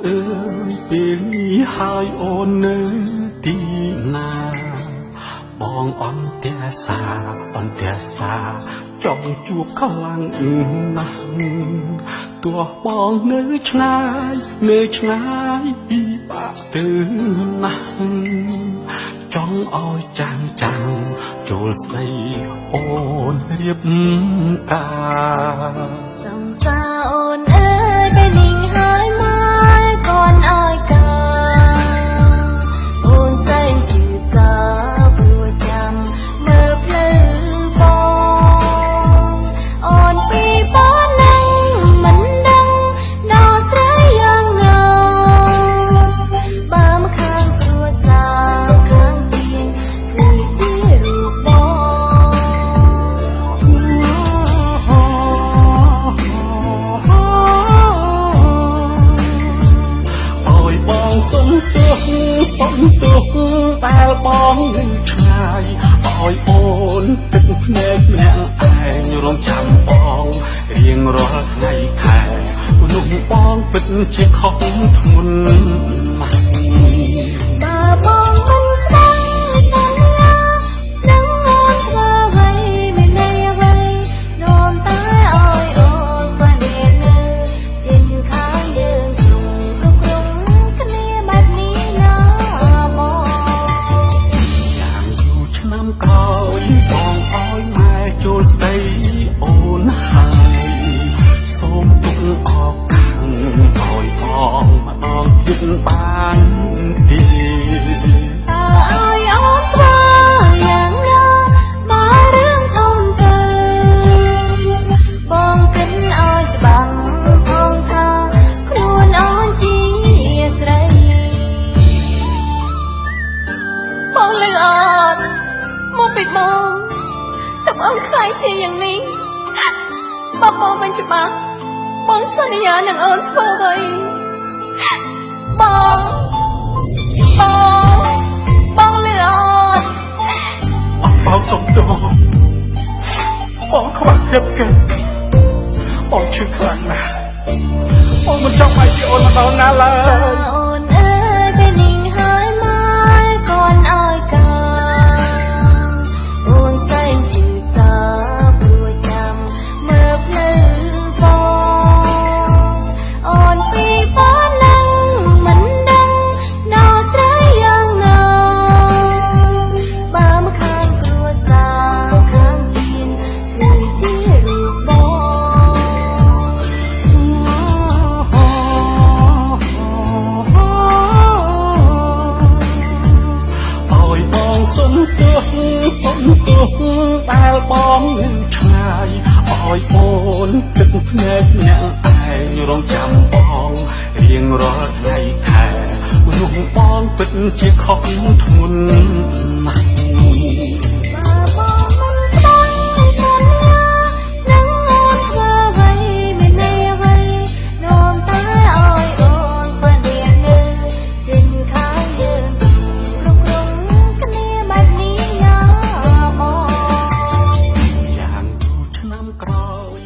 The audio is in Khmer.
អើយពេលនេះហើយអូននៅទីណាបងអន្ទះសាអន្ទះសាចង់ជួបខ្លាំងណាស់ទោះបងនៅឆ្ងាយនៅឆ្ងាយពីបាក់ទៅណាស់ចង់ឲ្យចាំងចាំងចូលស្ដីអូនរៀបការ សង្សារអូនអើយពេលនេះហើយមកកូនអើយកាអូនសែនជឿកាព្រោះចាំមើលផ្លូវបងអូនពីប៉ុណ្ណឹងមិនដឹងដល់ស្រីយ៉ាងណាបើមកខាងគ្រួសារខាងទៀនគឺជារូបបង អើយបងសុំទោសសុំទោសដែលបងនៅឆ្ងាយអើយអូនទឹកភ្នែកម្នាក់ឯងរងចាំបងរៀងរាល់ថ្ងៃខែនោះបងពិតជាខុសធ្ងន់ណាស់ បើបងមិនខ្លាំងសន្យានឹងអូនធ្វើអ្វីមានន័យអ្វីនាំតែឲ្យអូនបានរៀននៅជិនខាងយើងក្នុងគ្រប់គ្រប់គ្នាបែបនេះណាបង យ៉ាងយូរឆ្នាំក្រោយបងឲ្យម៉ែចូលស្ដីអូនហើយសូមទុកឱកាសឲ្យបងម្ដងទៀតបានទេ តើឲ្យអូនធ្វើយ៉ាងណាបើរឿងធំទៅបងគិតឲ្យច្បាស់ផងថាខ្លួនអូនជាស្រី បងលឺអត់មកពីបងតែបងខ្លាយជាយ៉ាងនេះបើបងមិនច្បាស់បងសន្យានឹងអូនធ្វើអ្វីបងបងបងលឺអត់ អត់បងសុំទោសបងខ្វះភាពគេបងឈឺខ្លាំងណាស់បងមិនចង់ឲ្យពីអូនមកដល់ណាឡើ ចា យ អូនអើយពេលនេះហើយមកកូនអើយកាអូនសែនជឿកាព្រោះចាំមើលផ្លូវបងអូនពីប៉ុណ្ណឹងមិនដឹងដល់ស្រីយ៉ាងណាបើមកខាងគ្រួសារខាងទៀនគឺជារូបបង អើយបងសុំទោសសុំទោសដែលបងនៅឆ្ងាយអើយអូនទឹកភ្នែកម្នាក់ឯងរងចាំបងរៀងរាល់ថ្ងៃខែនោះបងពិតជាខុសធ្ងន់ណាស់ បើបងមិនខ្លាំងសន្យានឹងអូនធ្វើអ្វីមានន័យអ្វីនាំតែឲ្យអូនបានរៀននៅជិនខាងយើងគ្រប់គ្រប់គ្នាបែបនេះណាបង យ៉ាងយូរឆ្នាំក្រោយ